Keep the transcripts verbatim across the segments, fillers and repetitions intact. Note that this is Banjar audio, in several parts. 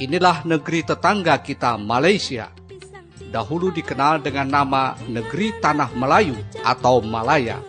Inilah negeri tetangga kita, Malaysia. Dahulu dikenal dengan nama Negeri Tanah Melayu atau Malaya.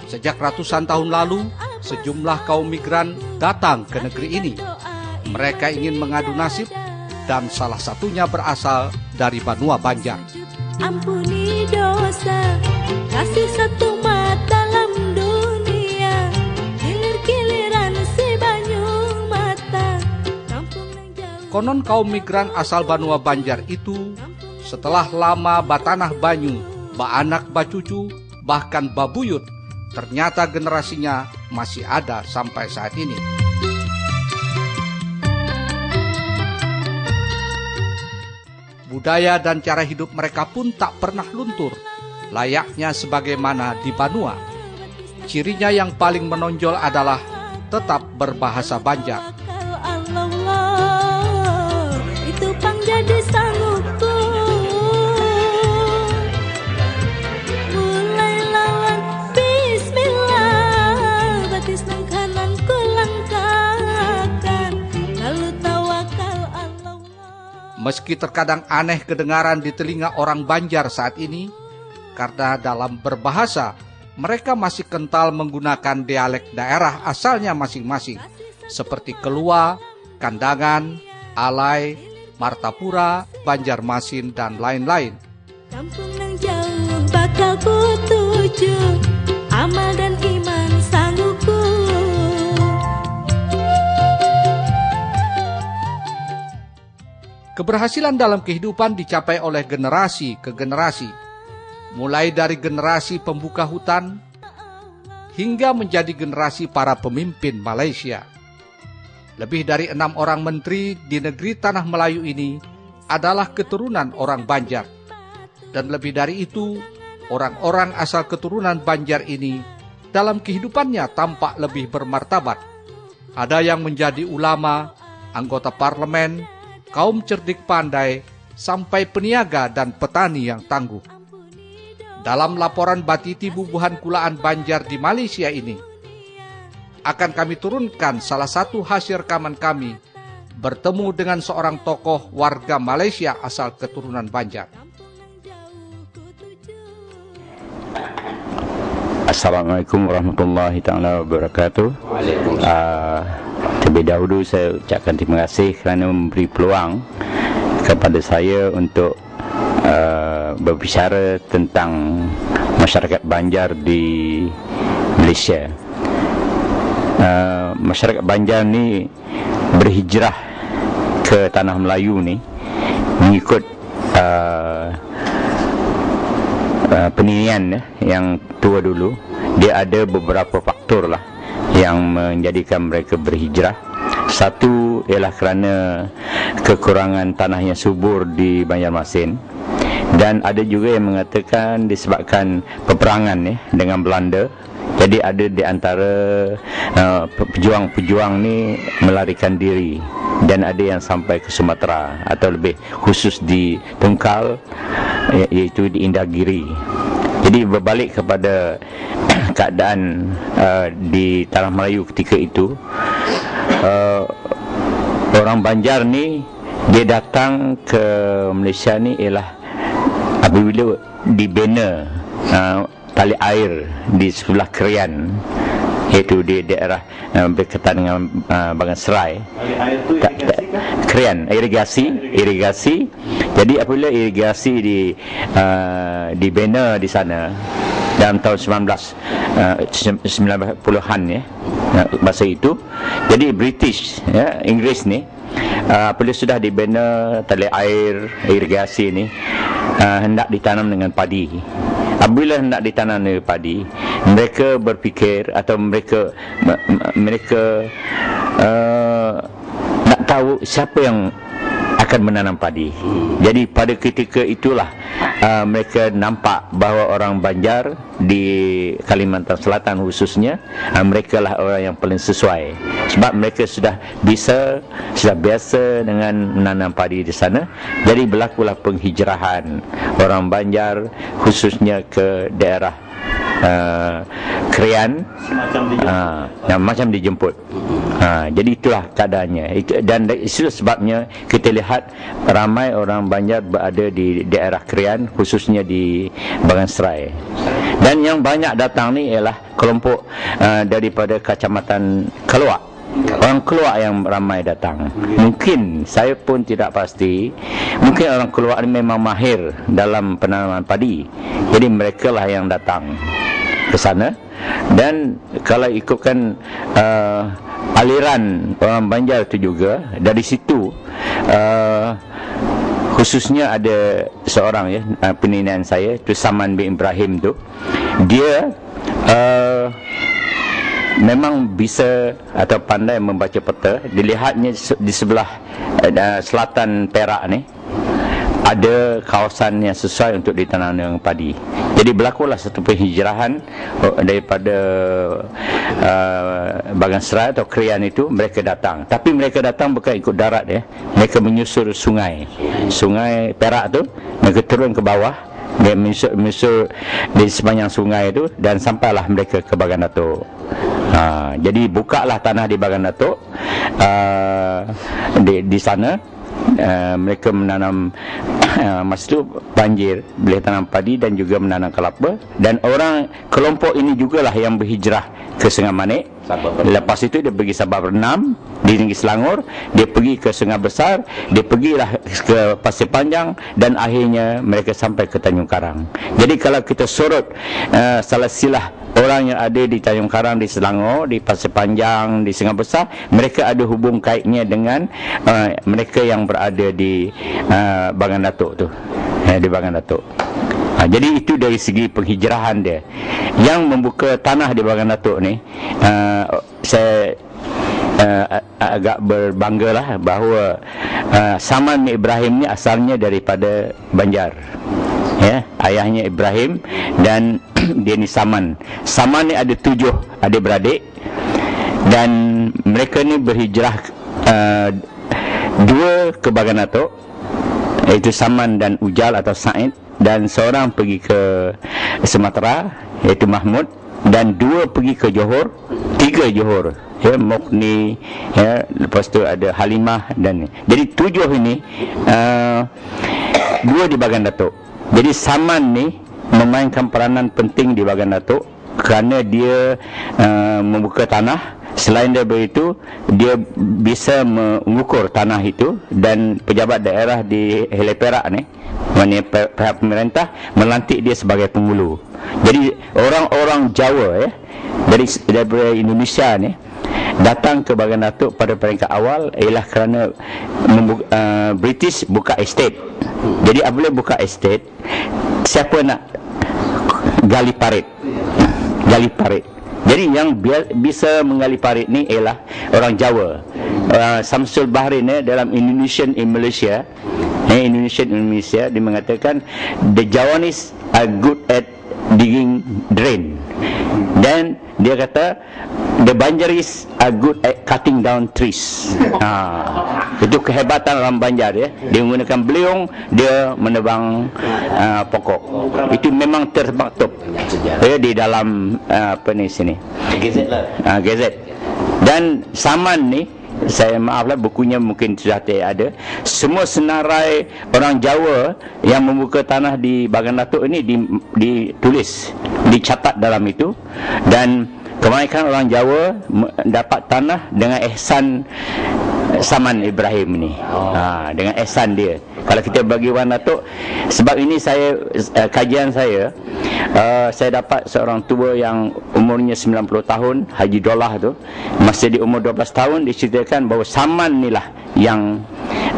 Sejak ratusan tahun lalu, sejumlah kaum migran datang ke negeri ini. Mereka ingin mengadu nasib dan salah satunya berasal dari Banua Banjar. Ampuni dosa, kasih satu mata dalam dunia, hilir-kiliran si banyu mata, kampung nang jauh. Konon kaum migran asal Banua Banjar itu setelah lama batanah banyu, baanak bacucu, bahkan babuyut, ternyata generasinya masih ada sampai saat ini. Budaya dan cara hidup mereka pun tak pernah luntur, layaknya sebagaimana di Banua. Cirinya yang paling menonjol adalah tetap berbahasa Banjar. Akal Allah, itu pang jadi sanggupku. Mulai lawan bismillah, batis nang kanan ku langkahkan, lalu tawakal Allah. Meski terkadang aneh kedengaran di telinga orang Banjar saat ini, karena dalam berbahasa, mereka masih kental menggunakan dialek daerah asalnya masing-masing, seperti Kelua, Kandangan, Alai, Martapura, Banjarmasin, dan lain-lain. Kampung nang jauh bakal ku tuju, amal dan iman sanggupku. Keberhasilan dalam kehidupan dicapai oleh generasi ke generasi, mulai dari generasi pembuka hutan hingga menjadi generasi para pemimpin Malaysia. Lebih dari enam orang menteri di negeri Tanah Melayu ini adalah keturunan orang Banjar. Dan lebih dari itu, orang-orang asal keturunan Banjar ini dalam kehidupannya tampak lebih bermartabat. Ada yang menjadi ulama, anggota parlemen, kaum cerdik pandai, sampai peniaga dan petani yang tangguh. Dalam laporan Batiti Bubuhan Kulaan Banjar di Malaysia ini, akan kami turunkan salah satu hasil rekaman kami bertemu dengan seorang tokoh warga Malaysia asal keturunan Banjar. Assalamualaikum warahmatullahi taala wabarakatuh. Ah, terlebih dahulu saya ucapkan terima kasih kerana memberi peluang kepada saya untuk, ah, berbicara tentang masyarakat Banjar di Malaysia. Ah, masyarakat Banjar ni berhijrah ke tanah Melayu ni mengikut, ah, ah, penilaian, ya, yang tua dulu. Dia ada beberapa faktor lah yang menjadikan mereka berhijrah. Satu ialah kerana kekurangan tanah yang subur di Banjarmasin, dan ada juga yang mengatakan disebabkan peperangan, ya, dengan Belanda. Jadi ada di antara, uh, pe-, pejuang-pejuang ni melarikan diri, dan ada yang sampai ke Sumatera atau lebih khusus di Tungkal, ya, iaitu di Indagiri. Jadi berbalik kepada keadaan, uh, di Tanah Melayu ketika itu, uh, orang Banjar ni dia datang ke Malaysia ni ialah apabila dibina, uh, tali air di sebelah Krian, iaitu di daerah, uh, berdekatan dengan, uh, Bangan Serai. Tali air tu irigasi kah? krian, irigasi, irigasi. Jadi apabila irigasi di uh, dibina di sana dalam tahun sembilan belas uh, sembilan puluhan ya, uh, masa itu. Jadi British ya, Inggris ni, uh, apabila sudah dibina tali air irigasi ni, uh, hendak ditanam dengan padi. Apabila hendak ditanam dengan padi, mereka berfikir atau mereka me- me- mereka uh, nak tahu siapa yang akan menanam padi. Jadi pada ketika itulah uh, mereka nampak bahawa orang Banjar di Kalimantan Selatan khususnya, uh, mereka lah orang yang paling sesuai sebab mereka sudah bisa, sudah biasa dengan menanam padi di sana. Jadi berlakulah penghijrahan orang Banjar khususnya ke daerah uh, Krian. Semacam dijemput. Uh, nah, macam dijemput. Uh, jadi itulah keadaannya. Itu, dan itulah sebabnya kita lihat ramai orang Banjar berada di daerah Krian, khususnya di Bagan Serai. Dan yang banyak datang ni ialah kelompok uh, daripada Kacamatan Keluak. Orang Keluak yang ramai datang. Mungkin, saya pun tidak pasti, mungkin orang Keluak ni memang mahir dalam penanaman padi. Jadi mereka lah yang datang ke sana. Dan kalau ikutkan uh, aliran orang Banjar itu juga, dari situ uh, khususnya ada seorang ya, uh, peninian saya tu Saman bin Ibrahim tu, dia uh, memang bisa atau pandai membaca peta. Dilihatnya se- di sebelah uh, selatan Perak ni ada kawasan yang sesuai untuk ditanam dengan padi. Jadi berlakulah satu penghijrahan uh, daripada uh, Bagan Serai atau Krian itu, mereka datang. Tapi mereka datang bukan ikut darat ya. Mereka menyusur sungai. Sungai Perak tu, mereka turun ke bawah, dia menyusur, menyusur di sepanjang sungai tu dan sampailah mereka ke Bagan Datuk. Ha, jadi bukalah tanah di Bagan Datuk. Uh, di, di sana uh, mereka menanam uh, masa tu banjir, boleh tanam padi dan juga menanam kelapa. Dan orang kelompok ini jugalah yang berhijrah ke Sungai Manik. Lepas itu dia pergi Sabak Bernam, di Tinggi Selangor, dia pergi ke Sungai Besar, dia pergilah ke Pasir Panjang dan akhirnya mereka sampai ke Tanjung Karang. Jadi kalau kita sorot uh, salah silah orang yang ada di Tanjung Karang, di Selangor, di Pasir Panjang, di Sungai Besar, mereka ada hubung kaitnya dengan uh, mereka yang berada di uh, Bagan Datuk tu. Ya, di Bagan Datuk. Ha, jadi itu dari segi penghijrahan dia. Yang membuka tanah di Bagan Datuk ni, uh, saya uh, agak berbangga lah bahawa uh, Saman Ibrahim ni asalnya daripada Banjar. Ya, ayahnya Ibrahim dan dia ni Saman. Saman ni ada tujuh adik-beradik dan mereka ni berhijrah uh, dua ke Bagan Datuk, iaitu Saman dan Ujal atau Said, dan seorang pergi ke Sumatera, iaitu Mahmud, dan dua pergi ke Johor, tiga Johor, ya, Mukni, ya, lepas tu ada Halimah dan ni. Jadi tujuh ini uh, dua di Bagan Datuk. Jadi Saman ni memainkan peranan penting di Bagan Datuk kerana dia uh, membuka tanah. Selain daripada itu, dia bisa mengukur tanah itu dan pejabat daerah di Hilir Perak ni, mana pihak pemerintah melantik dia sebagai penghulu. Jadi orang-orang Jawa ya, dari daripada Indonesia ni datang ke Bagan Datuk pada peringkat awal ialah kerana membu- uh, British buka estate. Jadi apabila buka estate, siapa nak gali parit? Gali parit. Jadi yang bia- bisa menggali parit ni ialah orang Jawa. Uh, Samsul Bahri ni dalam Indonesian in Malaysia, eh, Indonesian in Malaysia, dia mengatakan the Javanese are good at digging drain. Dan dia kata the Banjaris are good at cutting down trees. Ha, itu kehebatan orang Banjar ya. Dia menggunakan beliung, dia menebang uh, pokok. Itu memang termaktub ya, di dalam uh, apa ni sini. Gazette lah. Uh, gazette. Dan Saman ni, saya maaf lah, bukunya mungkin sudah tidak ada. Semua senarai orang Jawa yang membuka tanah di Bagan Datuk ini di, ditulis, dicatat dalam itu. Dan kebanyakan orang Jawa dapat tanah dengan ihsan Saman Ibrahim ni. Ha, dengan ihsan dia. Kalau kita bagi wan Datuk, sebab ini saya, eh, kajian saya, eh, saya dapat seorang tua yang umurnya sembilan puluh tahun, Haji Dolah tu, masih di umur dua belas tahun, diceritakan bahawa Saman ni lah yang,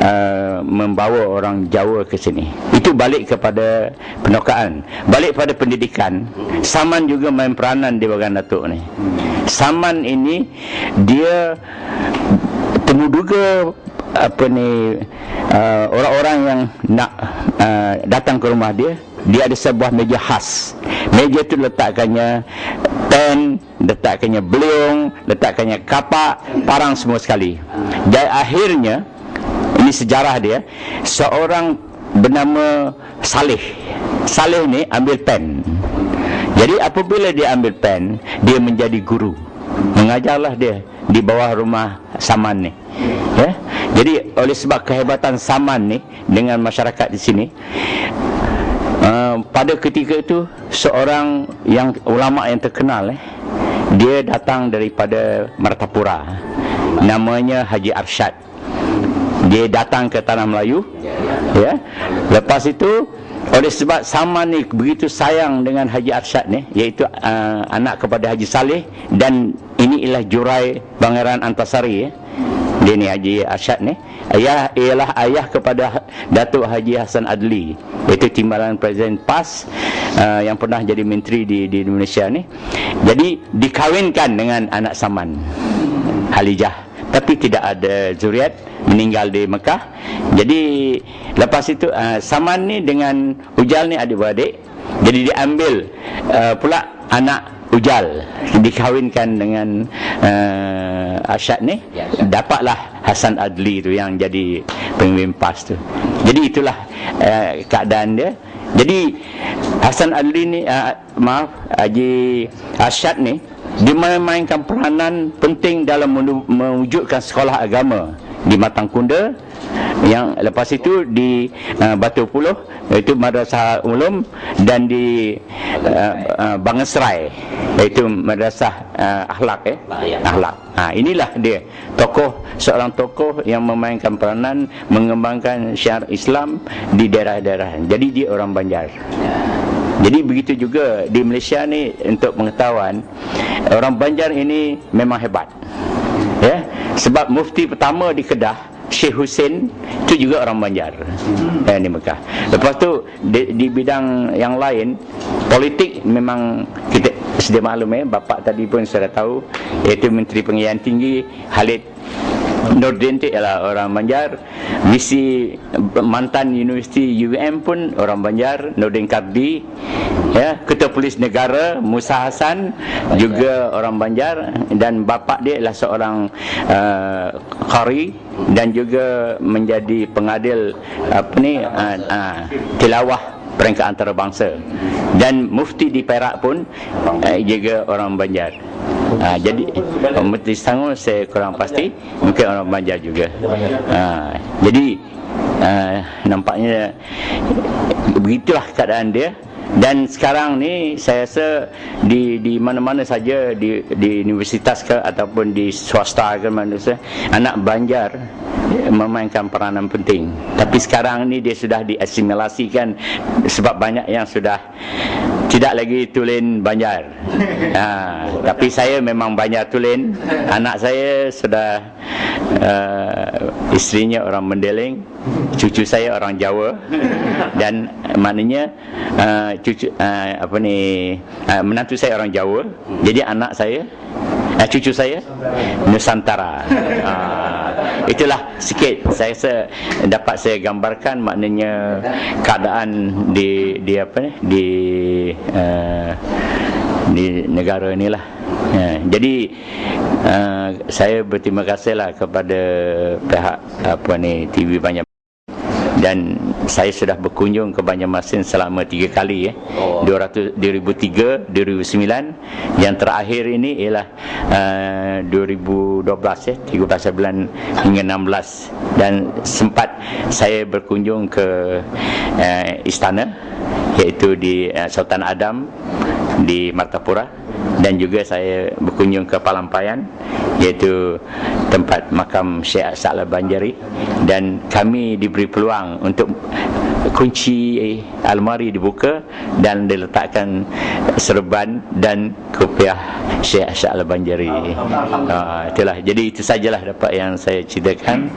eh, membawa orang Jawa ke sini. Itu balik kepada pendokaan, balik pada pendidikan. Saman juga main peranan di Bagan Datuk ni. Saman ini dia temu juga apa ni, uh, orang-orang yang nak, uh, datang ke rumah dia. Dia ada sebuah meja khas. Meja tu letakkannya pen, letakkannya beliung, letakkannya kapak, parang semua sekali. Dan akhirnya, ini sejarah dia, seorang bernama Saleh. Saleh ni ambil pen. Jadi apabila dia ambil pen, dia menjadi guru. Mengajarlah dia di bawah rumah Saman ni. Ya. Jadi oleh sebab kehebatan Saman ni dengan masyarakat di sini, uh, pada ketika itu seorang yang ulama yang terkenal, eh, dia datang daripada Martapura. Namanya Haji Arsyad. Dia datang ke Tanah Melayu, ya. Lepas itu, oleh sebab Saman ni begitu sayang dengan Haji Arsyad ni, iaitu, uh, anak kepada Haji Saleh, dan ini ialah jurai Pangeran Antasari, ya. Dia ni Haji Arsyad ni, ayah, ialah ayah kepada Datuk Haji Hasan Adli, iaitu timbalan Presiden pas, uh, yang pernah jadi menteri di, di Indonesia ni. Jadi dikawinkan dengan anak Saman, Halijah. Tapi tidak ada zuriat, meninggal di Mekah. Jadi lepas itu, uh, Saman ni dengan Ujal ni adik-beradik. Jadi diambil, uh, pula anak Ujal, dikawinkan dengan, uh, Arsyad ni. Ya, Arsyad. Dapatlah Hasan Adli tu yang jadi pemimpin pas tu. Jadi itulah, uh, keadaan dia. Jadi Hasan Adli ni, uh, maaf, Haji Arsyad ni, dia memainkan peranan penting dalam menu-, mewujudkan sekolah agama di Matang Kunda, yang lepas itu di, uh, Batu Puluh, iaitu Madrasah Ulum, dan di, uh, uh, Bangeserai, iaitu Madrasah, uh, Akhlak, ya. Ah, ya. Akhlak. Ha, inilah dia tokoh, seorang tokoh yang memainkan peranan mengembangkan syiar Islam di daerah-daerah. Jadi dia orang Banjar. Jadi begitu juga di Malaysia ni, untuk pengetahuan, orang Banjar ini memang hebat. Ya, sebab mufti pertama di Kedah, Syekh Hussein, tu juga orang Banjar. Eh, di Mekah. Lepas tu di, di bidang yang lain, politik memang kita sedia maklum, eh, bapak tadi pun sudah tahu, iaitu Menteri Pengajian Tinggi Khalid Nurdin tu ialah orang Banjar. Visi mantan Universiti U M pun orang Banjar, Nurdin Kardi. Ya, Ketua Polis Negara Musa Hasan juga orang Banjar, dan bapak dia ialah seorang, uh, qari dan juga menjadi pengadil apa ni, uh, uh, tilawah peringkat antarabangsa. Dan mufti di Perak pun, uh, juga orang Banjar. Uh, jadi mufti Selangor saya kurang pasti, mungkin orang Banjar juga. Uh, jadi, uh, nampaknya begitulah keadaan dia. Dan sekarang ni saya rasa di, di mana-mana saja, di, di universitas ke ataupun di swasta ke, mana saja, anak Banjar memainkan peranan penting. Tapi sekarang ni dia sudah diasimilasikan sebab banyak yang sudah tidak lagi tulen Banjar. Ha, tapi saya memang Banjar tulen. Anak saya sudah, uh, isterinya orang Mendeleng, cucu saya orang Jawa, dan maknanya, uh, cucu, uh, apa ni, uh, menantu saya orang Jawa, jadi anak saya, uh, cucu saya Nusantara. Uh, itulah sikit saya rasa dapat saya gambarkan, maknanya keadaan di, di apa ni, di, uh, di negara inilah. Ya, jadi, uh, saya berterima kasihlah kepada pihak apa ni, T V Banjar. Dan saya sudah berkunjung ke Banjarmasin selama tiga kali, ya. Oh. Dua ratus, dua ribu tiga, dua ribu sembilan, yang terakhir ini ialah, uh, dua ribu dua belas, ya, tiga belas bulan hingga enam belas. Dan sempat saya berkunjung ke, uh, istana, iaitu di, uh, Sultan Adam di Martapura, dan juga saya berkunjung ke Palampayan, yaitu tempat makam Syekh Sa'lab Banjari, dan kami diberi peluang untuk kunci almari dibuka dan diletakkan serban dan kopiah Syekh Sa'lab Banjari. Ah, itulah. Jadi itu sajalah dapat yang saya ceritakan,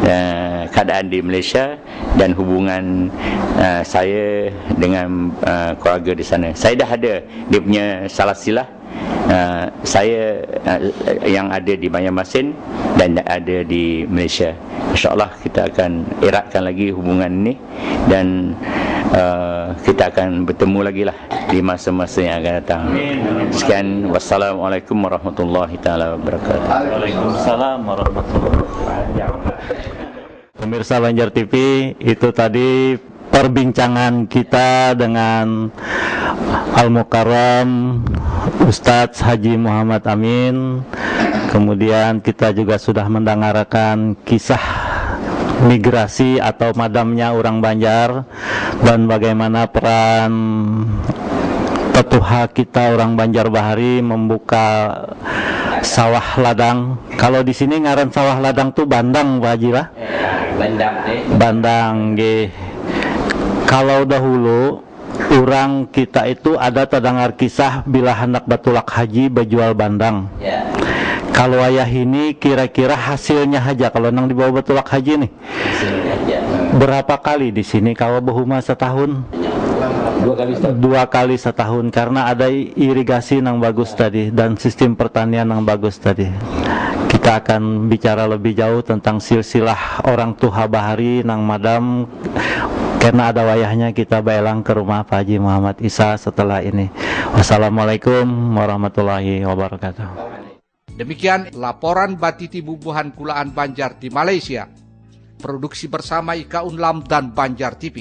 eh, keadaan di Malaysia dan hubungan, eh, saya dengan, eh, keluarga di sana. Saya dah ada dia punya salsilah, eh, saya, eh, yang ada di Banjarmasin dan ada di Malaysia. InsyaAllah kita akan eratkan lagi hubungan ini dan, eh, kita akan bertemu lagi lah di masa-masa yang akan datang. Sekian, wassalamualaikum warahmatullahi taala wabarakatuh. Waalaikumsalam warahmatullahi wabarakatuh. Pemirsa Banjar T V, itu tadi perbincangan kita dengan Al-Mukarram Ustadz Haji Muhammad Amin. Kemudian kita juga sudah mendengarkan kisah migrasi atau madamnya orang Banjar dan bagaimana peran tetuha kita orang Banjar Bahari membuka sawah ladang. Kalau di sini ngaran sawah ladang tuh bandang, Pak Haji lah. Bandang nih. Bandang, gih. Kalau dahulu orang kita itu ada terdengar kisah bila hendak batulak haji berjual bandang. Ya. Kalau ayah ini kira-kira hasilnya aja kalau nang dibawa batulak haji nih. Hasilnya aja. Berapa kali di sini kalau berhuma setahun? Dua kali setahun. Dua kali setahun karena ada irigasi yang bagus tadi dan sistem pertanian yang bagus tadi. Kita akan bicara lebih jauh tentang silsilah orang tuha bahari nang madam karena ada wayahnya kita baelang ke rumah Pak Haji Muhammad Isa setelah ini. Wassalamualaikum warahmatullahi wabarakatuh. Demikian laporan Batiti Bubuhan Kulaan Banjar di Malaysia. Produksi bersama Ika Unlam dan Banjar T V.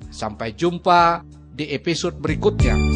Sampai jumpa di episode berikutnya.